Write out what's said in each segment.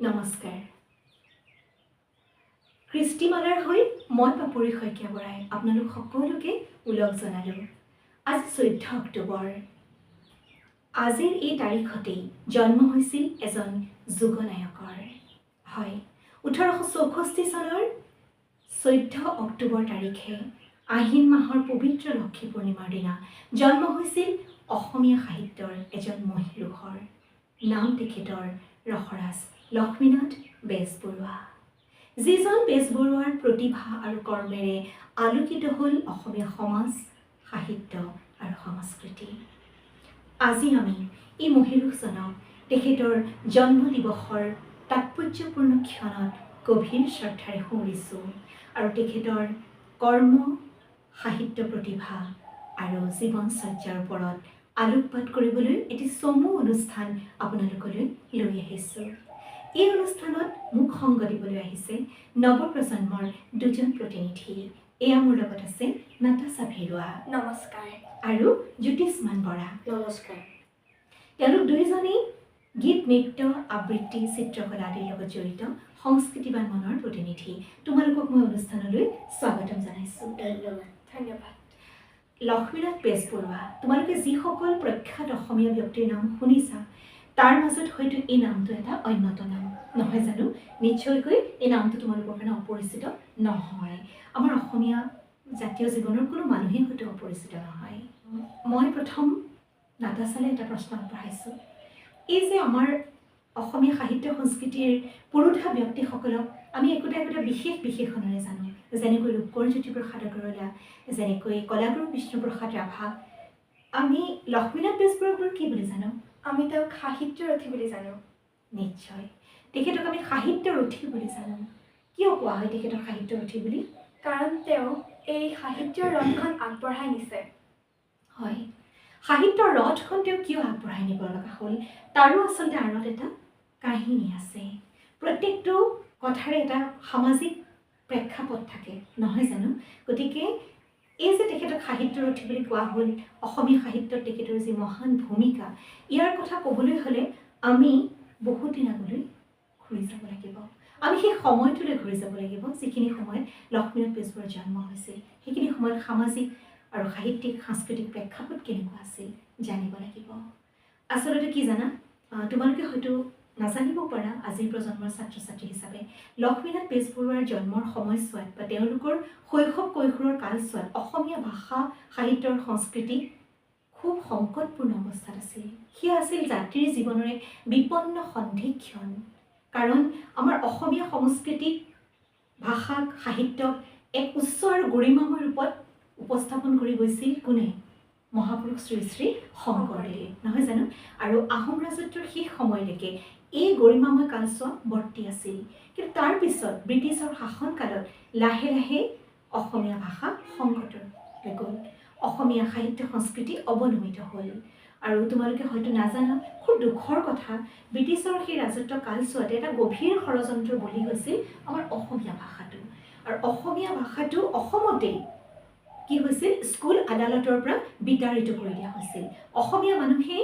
নমস্কাৰ। কৃষ্টিমালাৰ হৈ মই পাপৰি শইকীয়া বৰাই আপোনালোক সকলোকে ওলগ জনালোঁ। আজি 14 অক্টোবৰ। আজিৰ এই তাৰিখতেই জন্ম হৈছিল এজন যুগনায়কৰ। হয়, 1864 চনৰ 14 অক্টোবৰ তাৰিখে আহিন মাহৰ পবিত্ৰ লক্ষী পূৰ্ণিমাৰ দিনা জন্ম হৈছিল অসমীয়া সাহিত্যৰ এজন মহীৰূহৰ। নাম তেখেতৰ ৰসৰাজ লক্ষ্মীনাথ বেজবৰুৱা। যিজন বেজবৰুৱাৰ প্ৰতিভা আৰু কৰ্মেৰে আলোকিত হ'ল অসমীয়া সমাজ, সাহিত্য আৰু সংস্কৃতি। আজি আমি এই মহীৰূহজনক তেখেতৰ জন্ম দিৱসৰ তাৎপৰ্যপূৰ্ণ ক্ষণত গভীৰ শ্ৰদ্ধাৰে সুঁৱৰিছোঁ আৰু তেখেতৰ কৰ্ম, সাহিত্য প্ৰতিভা আৰু জীৱনচৰ্যাৰ ওপৰত আলোকপাত কৰিবলৈ এটি চমু অনুষ্ঠান আপোনালোকলৈ লৈ আহিছোঁ। এই অনুষ্ঠানত মোক সংগ দিবলৈ আহিছে নৱপ্ৰজন্মৰ দুজন প্ৰতিনিধি। এয়া মোৰ লগত আছে নাতাশা ভেৰুৱা। নমস্কাৰ। আৰু জ্যোতিষ্মান বৰা। নমস্কাৰ। তেওঁলোক দুয়োজনেই গীত, নৃত্য, আবৃত্তি, চিত্ৰকলা আদিৰ লগত জড়িত সংস্কৃতিবান মনৰ প্ৰতিনিধি। তোমালোকক মই অনুষ্ঠানলৈ স্বাগতম জনাইছোঁ। ধন্যবাদ। ধন্যবাদ। লক্ষ্মীনাথ বেজবৰুৱা, তোমালোকে যিসকল প্ৰখ্যাত অসমীয়া ব্যক্তিৰ নাম শুনিছা, তাৰ মাজত হয়তো এই নামটো এটা অন্যতম নাম, নহয় জানো? নিশ্চয়কৈ এই নামটো তোমালোকৰ কাৰণে অপৰিচিত নহয়। আমাৰ অসমীয়া জাতীয় জীৱনৰ কোনো মানুহেই হয়তো অপৰিচিত নহয়। মই প্ৰথম নাতাশালৈ এটা প্ৰশ্ন আগবঢ়াইছোঁ। এই যে আমাৰ অসমীয়া সাহিত্য সংস্কৃতিৰ পুৰোধা ব্যক্তিসকলক আমি একোটা একোটা বিশেষ বিশেষণেৰে জানো, যেনেকৈ ৰূপকোঁৱৰ জ্যোতিপ্ৰসাদ আগৰৱালা, যেনেকৈ কলাগুৰু বিষ্ণুপ্ৰসাদ ৰাভা, আমি লক্ষ্মীনাথ বেজবৰুৱাক বাৰু কি বুলি জানো? আমি তেওঁক সাহিত্যৰথী বুলি জানো। নিশ্চয়, তেখেতক আমি সাহিত্যৰথী বুলি জানো। কিয় কোৱা হয় তেখেতক সাহিত্যৰথী বুলি? কাৰণ তেওঁ এই সাহিত্যৰ ৰথখন আগবঢ়াই নিছে। হয়, সাহিত্যৰ ৰথখন তেওঁ কিয় আগবঢ়াই নিব লগা হ'ল, তাৰো আচলতে আঁৰত এটা কাহিনী আছে। প্ৰত্যেকটো কথাৰে এটা সামাজিক প্ৰেক্ষাপট থাকে, নহয় জানো? গতিকে এই যে তেখেতক সাহিত্যৰথী বুলি কোৱা হ'ল, অসমীয়া সাহিত্যত তেখেতৰ যি মহান ভূমিকা, ইয়াৰ কথা ক'বলৈ হ'লে আমি বহুত দিন আগলৈ ঘূৰি যাব লাগিব। আমি সেই সময়টোলৈ ঘূৰি যাব লাগিব, যিখিনি সময়ত লক্ষ্মীনাথ বেজবৰুৱাৰ জন্ম হৈছিল। সেইখিনি সময়ত সামাজিক আৰু সাহিত্যিক, সাংস্কৃতিক প্ৰেক্ষাপট কেনেকুৱা আছিল জানিব লাগিব। আচলতে কি জানা, তোমালোকে হয়তো নাজানিব পাৰা আজিৰ প্ৰজন্মৰ ছাত্ৰ ছাত্ৰী হিচাপে, লক্ষ্মীনাথ বেজবৰুৱাৰ জন্মৰ সময়ছোৱাত বা তেওঁলোকৰ শৈশৱ কৈশোৰৰ কালছোৱাত অসমীয়া ভাষা, সাহিত্যৰ সংস্কৃতি খুব সংকটপূৰ্ণ অৱস্থাত আছিল। সেয়া আছিল জাতিৰ জীৱনৰ এক বিপন্ন সন্ধিক্ষণ। কাৰণ আমাৰ অসমীয়া সংস্কৃতিক, ভাষাক, সাহিত্যক এক উচ্চ আৰু গৰিমাময় ৰূপত উপস্থাপন কৰি গৈছিল কোনে? মহাপুৰুষ শ্ৰী শ্ৰী শংকৰদেৱে, নহয় জানো? আৰু আহোম ৰাজত্বৰ শেষ সময়লৈকে এই গৰিমাময় কালছোৱা বৰ্তি আছিল। কিন্তু তাৰপিছত ব্ৰিটিছৰ শাসনকালত লাহে লাহে অসমীয়া ভাষা সংকটলৈ গ'ল, অসমীয়া সাহিত্য সংস্কৃতি অৱনমিত হ'ল। আৰু তোমালোকে হয়তো নাজানা, খুব দুখৰ কথা, ব্ৰিটিছৰ সেই ৰাজত্ব কালছোৱাতে এটা গভীৰ ষড়যন্ত্ৰৰ বলি হৈছিল আমাৰ অসমীয়া ভাষাটো। আৰু অসমীয়া ভাষাটো অসমতেই কি হৈছিল, স্কুল আদালতৰ পৰা বিতাড়িত কৰি দিয়া হৈছিল। অসমীয়া মানুহে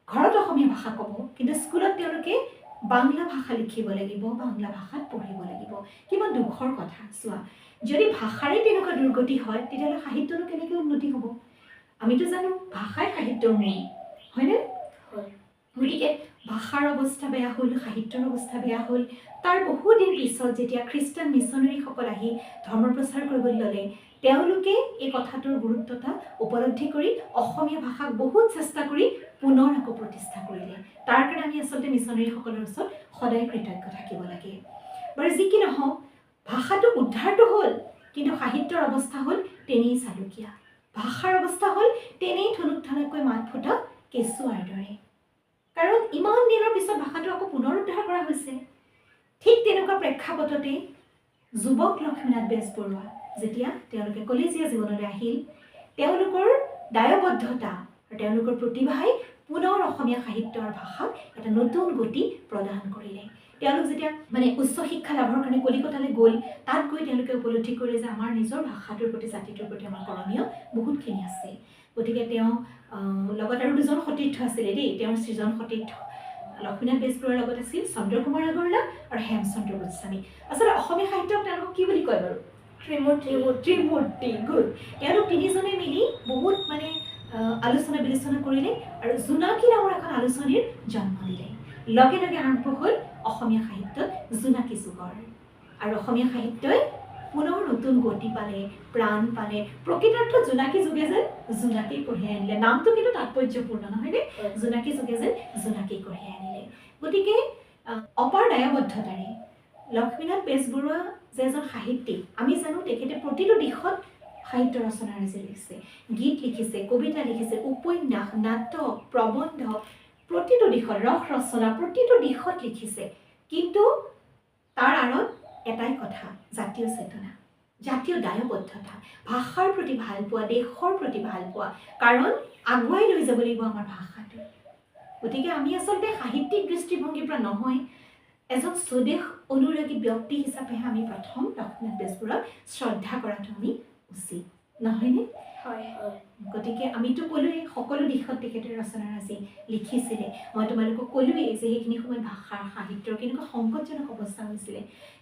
ঘৰত অসমীয়া ভাষা ক'ব, কিন্তু স্কুলত তেওঁলোকে বাংলা ভাষা লিখিব লাগিব, বাংলা ভাষাত পঢ়িব লাগিব। কিমান দুখৰ কথা চোৱা। যদি ভাষাৰে তেনেকুৱা দুৰ্গতি হয়, তেতিয়াহ'লে সাহিত্যনো কেনেকৈ উন্নতি হ'ব? আমিতো জানো ভাষাই সাহিত্যৰ মূল, হয়নে? হয়। গতিকে ভাষাৰ অৱস্থা বেয়া হ'ল, সাহিত্যৰ অৱস্থা বেয়া হ'ল। তাৰ বহুদিন পিছত যেতিয়া খ্ৰীষ্টান মিছনেৰীসকল আহি ধৰ্ম প্ৰচাৰ কৰিবলৈ ল'লে, তেওঁলোকে এই কথাটোৰ গুৰুত্বতা উপলব্ধি কৰি অসমীয়া ভাষাক বহুত চেষ্টা কৰি পুনৰ আকৌ প্ৰতিষ্ঠা কৰিলে। তাৰ কাৰণে আমি আচলতে মিছনেৰীসকলৰ ওচৰত সদায় কৃতজ্ঞ থাকিব লাগে। বাৰু যি কি নহওক, ভাষাটো উদ্ধাৰটো হ'ল, কিন্তু সাহিত্যৰ অৱস্থা হ'ল তেনেই চালুকীয়া। ভাষাৰ অৱস্থা হ'ল তেনেই থুনুক থানাককৈ মাত ফুটা কেঁচুৱাৰ দৰে। কাৰণ ইমান দিনৰ পিছত ভাষাটো আকৌ পুনৰুদ্ধাৰ কৰা হৈছে। ঠিক তেনেকুৱা প্ৰেক্ষাপটতেই যুৱক লক্ষ্মীনাথ বেজবৰুৱা যেতিয়া তেওঁলোকে কলেজীয়া জীৱনলৈ আহিল, তেওঁলোকৰ দায়বদ্ধতা আৰু তেওঁলোকৰ প্ৰতিভাই পুনৰ অসমীয়া সাহিত্য আৰু ভাষাক এটা নতুন গতি প্ৰদান কৰিলে। তেওঁলোক যেতিয়া মানে উচ্চ শিক্ষা লাভৰ কাৰণে কলিকতালৈ গ'ল, তাত গৈ তেওঁলোকে উপলব্ধি কৰিলে যে আমাৰ নিজৰ ভাষাটোৰ প্ৰতি, জাতিটোৰ প্ৰতি আমাৰ কৰণীয় বহুতখিনি আছে। গতিকে তেওঁ লগত আৰু দুজন সতীৰ্থ আছিলে দেই, তেওঁৰ সৃজন সতীৰ্থ। লক্ষ্মীনাথ বেজবৰুৱাৰ লগত আছিল চন্দ্ৰকুমাৰ আগৰৱালা আৰু হেমচন্দ্ৰ গোস্বামী। আচলতে অসমীয়া সাহিত্যক তেওঁলোকক কি বুলি কয় বাৰু? ত্ৰিমূৰ্তি। ত্ৰিমূৰ্তি, গুড। তেওঁলোক তিনিজনে মিলি বহুত মানে আলোচনা বিলোচনা কৰিলে আৰু জোনাকী নামৰ এখন আলোচনীৰ জন্ম দিলে। লগে লগে আৰম্ভ হ'ল অসমীয়া সাহিত্যত জোনাকী যুগৰ, আৰু অসমীয়া সাহিত্যই পুনৰ নতুন গতি পালে, প্ৰাণ পালে। প্ৰকৃতাৰ্থত জোনাকী যুগে যেন জোনাকী কঢ়িয়াই আনিলে। নামটো কিন্তু তাৎপৰ্যপূৰ্ণ নহয়নে? জোনাকী যুগে যেন জোনাকী কঢ়িয়াই আনিলে। গতিকে অপাৰ দায়বদ্ধতাৰে লক্ষ্মীনাথ বেজবৰুৱা যে এজন সাহিত্যিক, আমি জানো তেখেতে প্ৰতিটো দিশত সাহিত্য ৰচনাৰাজি লিখিছে, গীত লিখিছে, কবিতা লিখিছে, উপন্যাস, নাটক, প্ৰবন্ধ, প্ৰতিটো দিশত ৰস ৰচনা প্ৰতিটো দিশত লিখিছে। কিন্তু তাৰ আঁৰত এটাই কথা, জাতীয় চেতনা, জাতীয় দায়বদ্ধতা, ভাষাৰ প্ৰতি ভালপোৱা, দেশৰ প্ৰতি ভালপোৱা, কাৰণ আগুৱাই লৈ যাব লাগিব আমাৰ ভাষাটো। গতিকে আমি আচলতে সাহিত্যিক দৃষ্টিভংগীৰ পৰা নহয়, এজন স্বদেশ অনুৰাগী ব্যক্তি হিচাপেহে আমি প্ৰথম লক্ষ্মীনাথ বেজবৰুৱাক শ্ৰদ্ধা কৰাটো আমি উচিত, নহয়নে? হয়। গতিকে আমিতো ক'লোৱেই সকলো দিশত তেখেতে ৰচনাৰাজি লিখিছিলে। মই তোমালোকক ক'লোৱেই যে সেইখিনি সময়ত ভাষাৰ সাহিত্যৰ কেনেকুৱা সংকটজনক অৱস্থা হৈছিলে।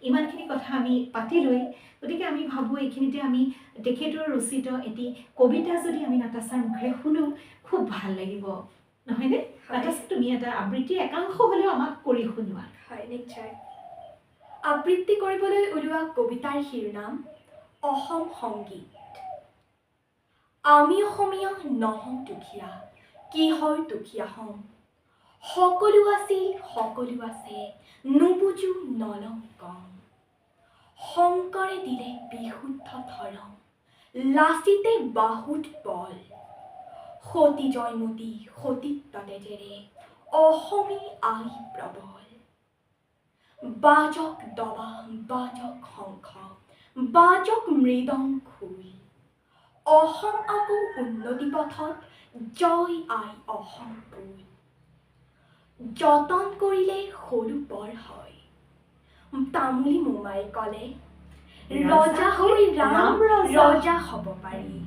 ইমানখিনি কথা আমি পাতিলোৱেই। গতিকে আমি ভাবোঁ এইখিনিতে আমি তেখেতৰ ৰচিত এটি কবিতা যদি আমি নাতাশাৰ মুখেৰে শুনো খুব ভাল লাগিব, নহয়নে? নাতাশা, তুমি এটা আবৃত্তিৰ একাংশ হ'লেও আমাক কৰি শুনোৱা। হয়, নিশ্চয়। আবৃত্তি কৰিবলৈ ওলোৱা কবিতাৰ শিৰোনাম অসম সংগীত। আমি অসমীয়া নহওঁ দুখীয়া, কিহৰ দুখীয়া হ'ম, সকলো আছিল সকলো আছে, নুবুজো নলওঁ গম। শংকৰে দিলে বিশুদ্ধ ধৰম, লাচিতে বাহুত বল, সতী জয়মতী সতীত্ব তেজেৰে অসমী আই প্ৰবল। বাজক দবা বাজক শংখ বাজক মৃদং খোল, অসম আকৌ উন্নতি পথত জয় আই অসম বোল। যতন কৰিলে সৰু বৰ হয়, তামুলী মোমাই ক'লে ৰজা হৈ ৰাম ৰজা হ'ব পাৰি,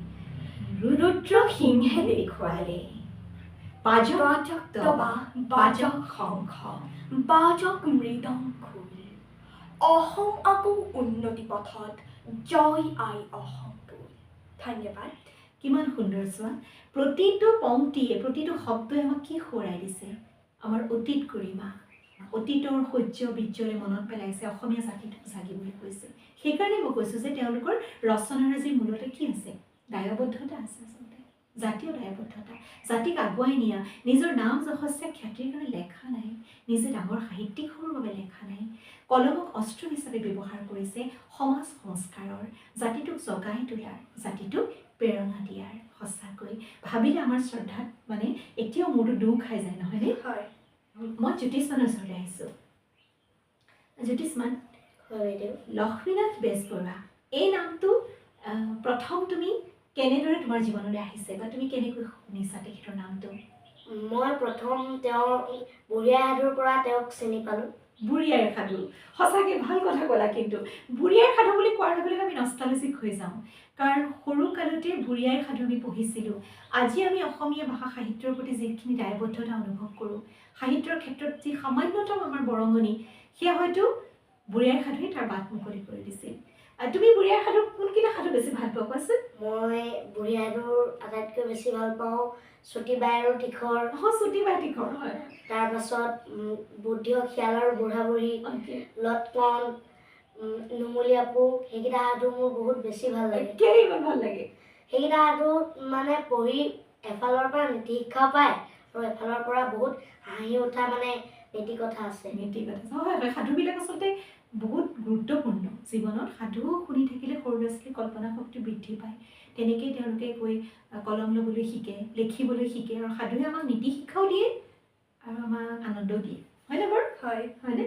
ৰুদ্ৰ সিংহে দেখুৱালে। বাজক দবা বাজক শংখ বাজক মৃদং খোল, অসম আকৌ উন্নতি পথত জয় আই অসম বোল। ধন্যবাদ। কিমান সুন্দৰ চোৱা, প্ৰতিটো পংক্তিয়ে প্ৰতিটো শব্দই আমাক কি সোঁৱৰাই দিছে, আমাৰ অতীত গৰিমা, অতীতৰ শৌৰ্য বীৰ্যৰে মনত পেলাইছে, অসমীয়া জাতিটোক জাগিবলৈ কৈছে। সেইকাৰণে মই কৈছোঁ যে তেওঁলোকৰ ৰচনাৰাজিৰ মূলতে কি আছে? দায়বদ্ধতা আছে, আচলতে জাতীয় দায়বদ্ধতা, জাতিক আগুৱাই নিয়া, নিজৰ নাম যশস্যা খ্যাতিৰ কাৰণে লেখা নাই, নিজে ডাঙৰ সাহিত্যিক হ'বৰ বাবে লেখা নাই, কলমক অস্ত্ৰ হিচাপে ব্যৱহাৰ কৰিছে সমাজ সংস্কাৰৰ, জাতিটোক জগাই তোলাৰ, জাতিটোক প্ৰেৰণা দিয়াৰ। সঁচাকৈ ভাবিলে আমাৰ শ্ৰদ্ধাত মানে এতিয়াও মূৰটো দোঁ খাই যায়, নহয়নে? হয়। মই জ্যোতিষ্মানৰ ওচৰলৈ আহিছোঁ। জ্যোতিষ্মান, লক্ষ্মীনাথ বেজবৰুৱা এই নামটো প্ৰথম তুমি কেনেদৰে তোমাৰ জীৱনলৈ আহিছে বা তুমি কেনেকৈ শুনিছা তেখেতৰ নামটো? মই প্ৰথম তেওঁৰ বুঢ়ী আইৰ সাধুৰ পৰা তেওঁক চিনি পালোঁ। বুঢ়ী আইৰ সাধু, সঁচাকৈ ভাল কথা ক'লা। কিন্তু বুঢ়ী আইৰ সাধু বুলি কোৱাৰ লগে লগে আমি নষ্টালজিক হৈ যাওঁ, কাৰণ সৰুকালতে বুঢ়ী আইৰ সাধু আমি পঢ়িছিলোঁ। আজি আমি অসমীয়া ভাষা সাহিত্যৰ প্ৰতি যিখিনি দায়বদ্ধতা অনুভৱ কৰোঁ, সাহিত্যৰ ক্ষেত্ৰত যি সামান্যতম আমাৰ বৰঙণি, সেয়া হয়তো বুঢ়ী আইৰ সাধুৱে তাৰ বাট মুকলি কৰি দিছিল। তুমি বুঢ়ী আইৰ সাধু কোনকেইটা সাধু বেছি ভাল পোৱা কোৱাচোন? মই বুঢ়ী সাধুৰ আটাইতকৈ বেছি ভাল পাওঁ চুটি বাই আৰু তীখৰ। চুটি বাই তীখৰ, হয়। তাৰপাছত বুদ্ধিয়ক শিয়াল আৰু বুঢ়া বুঢ়ী, লটকন, নুমলী আপু, সেইকেইটা সাধু মোৰ বহুত বেছি ভাল লাগে। কেলৈ ইমান ভাল লাগে সেইকেইটা সাধু? মানে পঢ়ি এফালৰ পৰা নীতি শিক্ষাও পায় আৰু এফালৰ পৰা বহুত হাঁহি উঠা মানে নীতি কথা আছে। নীতি কথা, হয় হয়। সাধুবিলাক আচলতে বহুত গুৰুত্বপূৰ্ণ জীৱনত। সাধু শুনি থাকিলে সৰু ল'ৰা ছোৱালীৰ কল্পনা শক্তি বৃদ্ধি পায়, তেনেকেই তেওঁলোকে গৈ কলম ল'বলৈ শিকে, লিখিবলৈ শিকে, আৰু সাধুৱে আমাক নীতি শিক্ষাও দিয়ে আৰু আমাক আনন্দও দিয়ে, হয়নে বাৰু? হয়। হয়নে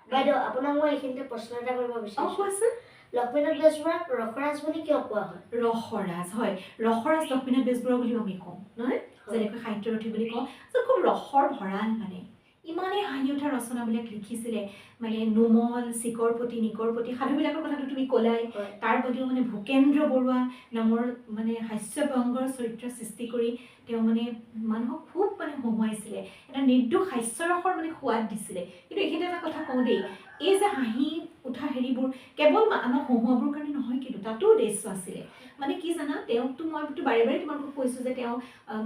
বাইদেউ? আপোনাক মই এইখিনিতে প্ৰশ্ন এটা কৰিব বিচাৰিছোঁ। কোৱাচোন। লক্ষ্মীনাথ বেজবৰুৱাক ৰসৰাজ বুলি কিয় কোৱা হয়? ৰসৰাজ, হয়, ৰসৰাজ লক্ষ্মীনাথ বেজবৰুৱা বুলিও আমি কওঁ নহয়, যেনেকৈ সাহিত্যৰথী বুলি কওঁ। খুব ৰসৰ ভঁৰাল, মানে ইমানেই হাঁহি উঠা ৰচনাবিলাক লিখিছিলে, মানে নোমল, চিকৰপতি, নিকৰপতি সাধুবিলাকৰ কথাটো তুমি ক'লাই, তাৰ বাদেও মানে ভূকেন্দ্ৰ বৰুৱা নামৰ মানে হাস্যব্যংগৰ চৰিত্ৰ সৃষ্টি কৰি তেওঁ মানে মানুহক খুব মানে হঁহুৱাইছিলে, এটা নিৰ্দোষ হাস্যৰসৰ মানে সোৱাদ দিছিলে। কিন্তু এইখিনিতে এটা কথা কওঁ দেই, এই যে হাঁহি উঠা হেৰিবোৰ কেৱল আমাক হঁহুৱাবৰ কাৰণে নহয়, কিন্তু তাতো উদ্দেশ্য আছিলে। মানে কি জানা, তেওঁকতো মইতো বাৰে বাৰে তোমালোকক কৈছোঁ যে তেওঁ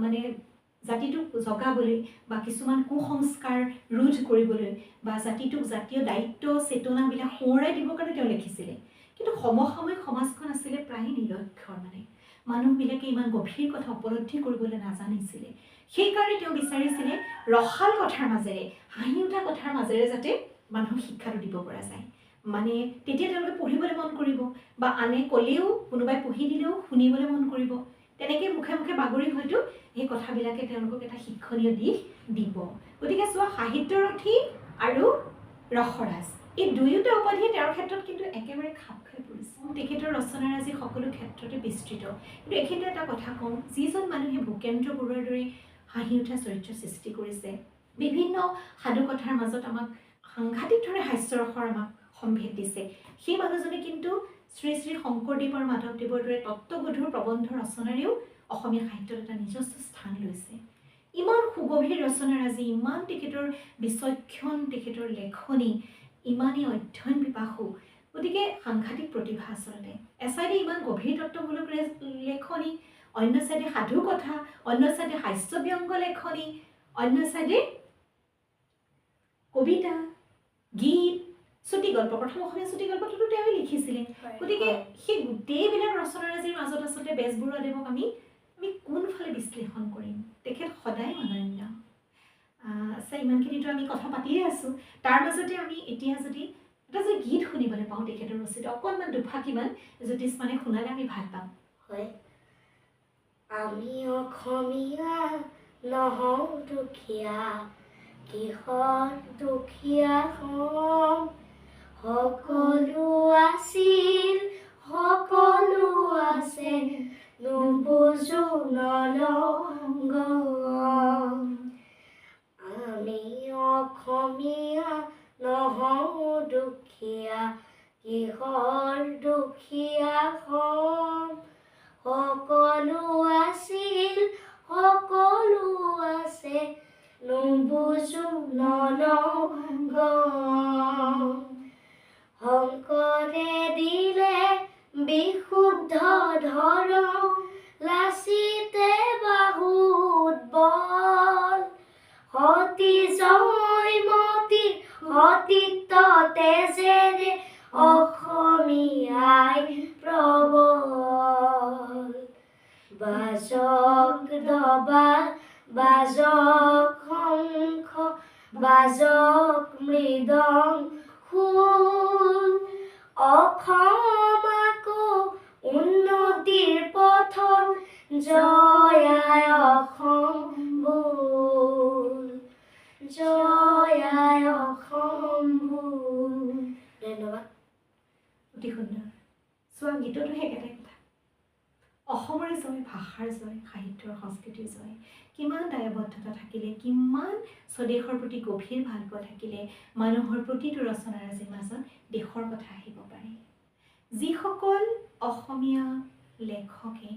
মানে জাতিটোক জগাবলৈ বা কিছুমান কুসংস্কাৰ ৰোধ কৰিবলৈ বা জাতিটোক জাতীয় দায়িত্ব চেতনাবিলাক সোঁৱৰাই দিবৰ কাৰণে তেওঁ লিখিছিলে। কিন্তু সমসাময়িক সমাজখন আছিলে প্ৰায় নিৰক্ষৰ, মানে মানুহবিলাকে ইমান গভীৰ কথা উপলব্ধি কৰিবলৈ নাজানিছিলে। সেইকাৰণে তেওঁ বিচাৰিছিলে ৰসাল কথাৰ মাজেৰে, হাঁহি উঠা কথাৰ মাজেৰে যাতে মানুহক শিক্ষাটো দিব পৰা যায়। মানে তেতিয়া তেওঁলোকে পঢ়িবলৈ মন কৰিব বা আনে ক'লেও, কোনোবাই পঢ়ি দিলেও শুনিবলৈ মন কৰিব। তেনেকৈ মুখে মুখে বাগৰি হয়তো সেই কথাবিলাকে তেওঁলোকক এটা শিক্ষণীয় দিশ দিব। গতিকে চোৱা, সাহিত্যৰথী আৰু ৰসৰাজ এই দুয়োটা উপাধিয়ে তেওঁৰ ক্ষেত্ৰত কিন্তু একেবাৰে খাপ খাই পৰিছে। তেখেতৰ ৰচনাৰাজি সকলো ক্ষেত্ৰতে বিস্তৃত। কিন্তু এইখিনিতে এটা কথা কওঁ, যিজন মানুহে ভূকেন্দ্ৰ বৰুৱাৰ দৰে হাঁহি উঠা চৰিত্ৰ সৃষ্টি কৰিছে, বিভিন্ন সাধুকথাৰ মাজত আমাক সাংঘাতিক ধৰণে হাস্যৰসৰ আমাক সম্ভেদ দিছে, সেই মানুহজনে কিন্তু শ্ৰী শ্ৰী শংকৰদেৱ আৰু মাধৱদেৱৰ দৰে তত্ত্বগধুৰ প্ৰবন্ধ ৰচনাৰেও অসমীয়া সাহিত্যত এটা নিজস্ব স্থান লৈছে। ইমান সুগভীৰ ৰচনাৰাজি, ইমান তেখেতৰ বিচক্ষণ, তেখেতৰ লেখনি ইমানেই অধ্যয়ন পিপাসু, গতিকে সাংঘাতিক প্ৰতিভা আচলতে। এচাইডে ইমান গভীৰ তত্ত্বমূলক লেখনি, অন্য চাইডে সাধু কথা, অন্য চাইডে হাস্যব্যংগ লেখনি, অন্য চাইডে কবিতা, গীত, চুটিগল্প। প্ৰথম অসমীয়া চুটিগল্পটোতো তেওঁৱে লিখিছিলে। গতিকে সেই গোটেইবিলাক ৰচনাৰাজিৰ মাজত আচলতে বেজবৰুৱাদেৱক আমি আমি কোনফালে বিশ্লেষণ কৰিম? তেখেত সদায় অনন্য। আচ্ছা, ইমানখিনিতো আমি কথা পাতিয়ে আছোঁ, তাৰ মাজতে আমি এতিয়া যদি এটা যদি গীত শুনিবলৈ পাওঁ তেখেতৰ ৰচিত অকণমান দুফাকিমান জ্যোতিষ্মানে শুনালে আমি ভাল পাম। হয়, আমি অসমীয়া নহওঁ দুখীয়া, কিহৰ দুখীয়া হ'ম, সকলো আছিল সকলো আছে, নুবুজো নলং। আমি অসমীয়া নহওঁ দুখীয়া, কিহৰ দুখীয়া হ'ম, সকলো আছিল সকলো আছে, নুবুজো নলং। শংকৰে দিলে বিশুদ্ধ ধৰম, লাচিতে বাহুত বল, সতী জয়মতীৰ সতীত্ব তেজেৰে অসমীয়াই প্ৰবল। বাজক দবা, বাজক শংখ, বাজক মৃদং খোল, অসম আকৌ উন্নতিৰ পথত, জয় আই অসম বোল, জয় আই অসম বোল। ধন্যবাদ। অতি সুন্দৰ। চোৱা, গীততো সেই একেটাই কথা, অসমৰে জয়, ভাষাৰ জয়, সাহিত্যৰ সংস্কৃতিৰ জয়। কিমান দায়বদ্ধতা থাকিলে, কিমান স্বদেশৰ প্ৰতি গভীৰ ভালপোৱা থাকিলে মানুহৰ প্ৰতিটো ৰচনাৰাজিৰ মাজত দেশৰ কথা আহিব পাৰে। যিসকল অসমীয়া লেখকে,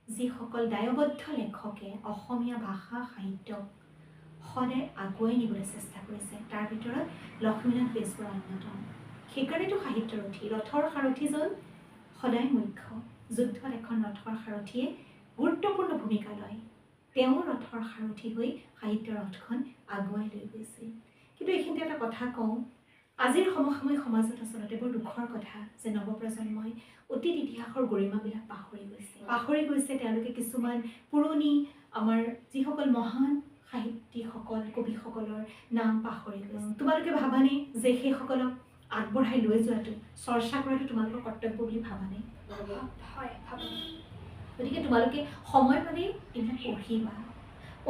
যিসকল দায়বদ্ধ লেখকে অসমীয়া ভাষা সাহিত্যক সদায় আগুৱাই নিবলৈ চেষ্টা কৰিছে, তাৰ ভিতৰত লক্ষ্মীনাথ বেজবৰুৱা অন্যতম। সেইকাৰণেতো সাহিত্যৰথী, ৰথৰ সাৰথীজন সদায় মুখ্য। যুদ্ধত এখন ৰথৰ সাৰথীয়ে গুৰুত্বপূৰ্ণ ভূমিকা লয়। তেওঁ ৰথৰ সাৰথী হৈ সাহিত্যৰ ৰথখন আগুৱাই লৈ গৈছিল। কিন্তু এইখিনিতে এটা কথা কওঁ, আজিৰ সমসাময়িক সমাজত আচলতে বৰ দুখৰ কথা যে নৱপ্ৰজন্মই অতীত ইতিহাসৰ গৰিমাবিলাক পাহৰি গৈছে, পাহৰি গৈছে। তেওঁলোকে কিছুমান পুৰণি আমাৰ যিসকল মহান সাহিত্যিকসকল, কবিসকলৰ নাম পাহৰি গৈছে। তোমালোকে ভাবানে যে সেইসকলক আগবঢ়াই লৈ যোৱাটো, চৰ্চা কৰাটো তোমালোকৰ কৰ্তব্য বুলি ভাবানে? হয়, ভাবোঁ। গতিকে তোমালোকে সময় পালেই এইবিলাক পঢ়িবা,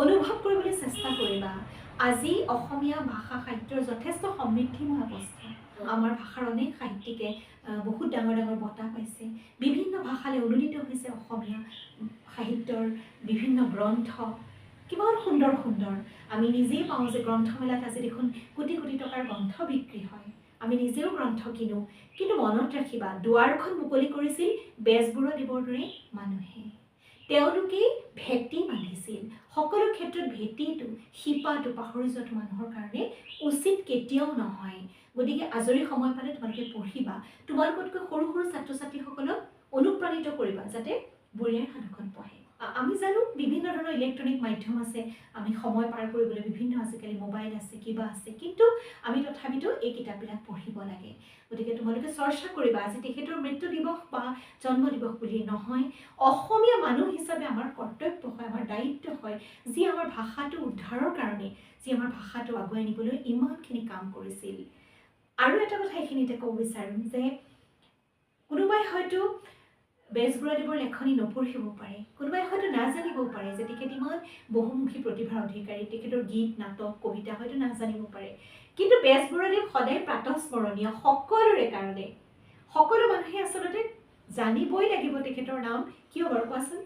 অনুভৱ কৰিবলৈ চেষ্টা কৰিবা। আজি অসমীয়া ভাষা সাহিত্যৰ যথেষ্ট সমৃদ্ধিময় অৱস্থা। আমাৰ ভাষাৰ অনেক সাহিত্যিকে বহুত ডাঙৰ ডাঙৰ বঁটা পাইছে, বিভিন্ন ভাষালৈ অনুদিত হৈছে অসমীয়া সাহিত্যৰ বিভিন্ন গ্ৰন্থ। কিমান সুন্দৰ সুন্দৰ। আমি নিজেই পাওঁ যে গ্ৰন্থমেলাত আজি দেখোন কোটি কোটি টকাৰ গ্ৰন্থ বিক্ৰী হয়, আমি নিজেও গ্ৰন্থ কিনো। কিন্তু মনত ৰাখিবা, দুৱাৰখন মুকলি কৰিছিল বেজবৰুৱাদেৱৰ দৰে মানুহে। তেওঁলোকেই ভেটি বান্ধিছিল। সকলো ক্ষেত্ৰত ভেটিটো, শিপাটো পাহৰি যোৱাটো মানুহৰ কাৰণে উচিত কেতিয়াও নহয়। গতিকে আজৰি সময় পালে তোমালোকে পঢ়িবা, তোমালোকতকৈ সৰু সৰু ছাত্ৰ ছাত্ৰীসকলক অনুপ্ৰাণিত কৰিবা যাতে বুঢ়ী আইৰ সাধুখন পঢ়ে। আমি জানো বিভিন্ন ধৰণৰ ইলেক্ট্ৰনিক মাধ্যম আছে, আমি সময় পাৰ কৰিবলৈ বিভিন্ন আজিকালি মোবাইল আছে, কিবা আছে, কিন্তু আমি তথাপিতো এই কিতাপবিলাক পঢ়িব লাগে। গতিকে তোমালোকে চৰ্চা কৰিবা। আজি তেখেতৰ মৃত্যু দিৱস বা জন্ম দিৱস বুলি নহয়, অসমীয়া মানুহ হিচাপে আমাৰ কৰ্তব্য হয়, আমাৰ দায়িত্ব হয়, যি আমাৰ ভাষাটো উদ্ধাৰৰ কাৰণে, যি আমাৰ ভাষাটো আগুৱাই নিবলৈ ইমানখিনি কাম কৰিছিল। আৰু এটা কথা এইখিনিতে ক'ব বিচাৰিম যে কোনোবাই হয়তো বেজবৰুৱাদেৱৰ লেখনি নপঢ়িব পাৰে, কোনোবাই হয়তো নাজানিবও পাৰে যে তেখেত ইমান বহুমুখী প্ৰতিভাৰ অধিকাৰী, তেখেতৰ গীত, নাটক, কবিতা হয়তো নাজানিব পাৰে, কিন্তু বেজবৰুৱাদেৱ সদায় প্ৰাতঃস্মৰণীয় সকলোৰে কাৰণে। সকলো মানুহে আচলতে জানিবই লাগিব তেখেতৰ নাম। কিয় বাৰু কোৱাচোন?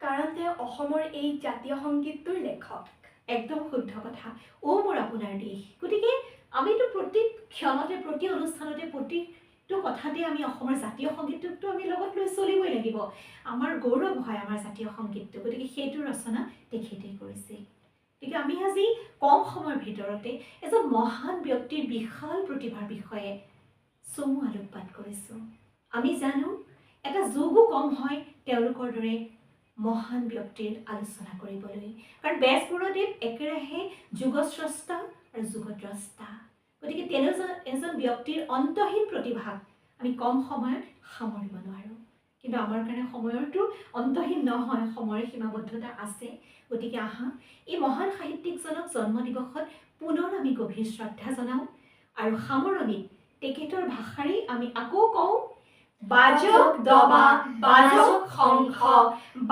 কাৰণ তেওঁ অসমৰ এই জাতীয় সংগীতটোৰ লেখক। একদম শুদ্ধ কথা। অ' মোৰ আপোনাৰ দেশ। গতিকে আমিতো প্ৰতি ক্ষণতে, প্ৰতি অনুষ্ঠানতে, প্ৰতিটো কথাতে আমি অসমৰ জাতীয় সংগীতটোকতো আমি লগত লৈ চলিবই লাগিব। আমাৰ গৌৰৱ হয় আমাৰ জাতীয় সংগীতটো। গতিকে সেইটো ৰচনা তেখেতেই কৰিছিল। গতিকে আমি আজি কম সময়ৰ ভিতৰতে এজন মহান ব্যক্তিৰ বিশাল প্ৰতিভাৰ বিষয়ে চমু আলোকপাত কৰিছোঁ। আমি জানো এটা যুগো কম হয় তেওঁলোকৰ দৰে মহান ব্যক্তিৰ আলোচনা কৰিবলৈ, কাৰণ বেজবৰুৱাদেৱ একেৰাহে যুগস্ৰষ্টা আৰু যুগদ্ৰষ্টা। গতিকে তেনে এজন ব্যক্তিৰ অন্তহীন প্ৰতিভাক আমি কম সময়ত সামৰিব নোৱাৰোঁ। কিন্তু আমাৰ কাৰণে সময়ৰতো অন্তহীন নহয়, সময়ৰ সীমাবদ্ধতা আছে। গতিকে আহা এই মহান সাহিত্যিকজনক জন্মদিৱসত পুনৰ আমি গভীৰ শ্ৰদ্ধা জনাওঁ আৰু সামৰণিত তেখেতৰ ভাষাৰেই আমি আকৌ কওঁ, বাজক দবা, বাজক শংখ,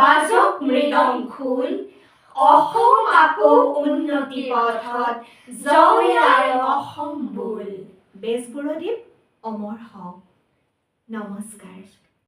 বাজক মৃদং খোল, অসম আকৌ উন্নতি পথত, জয় আই অসম বোল। বেজবৰুৱাদেৱ অমৰ হওক। নমস্কাৰ।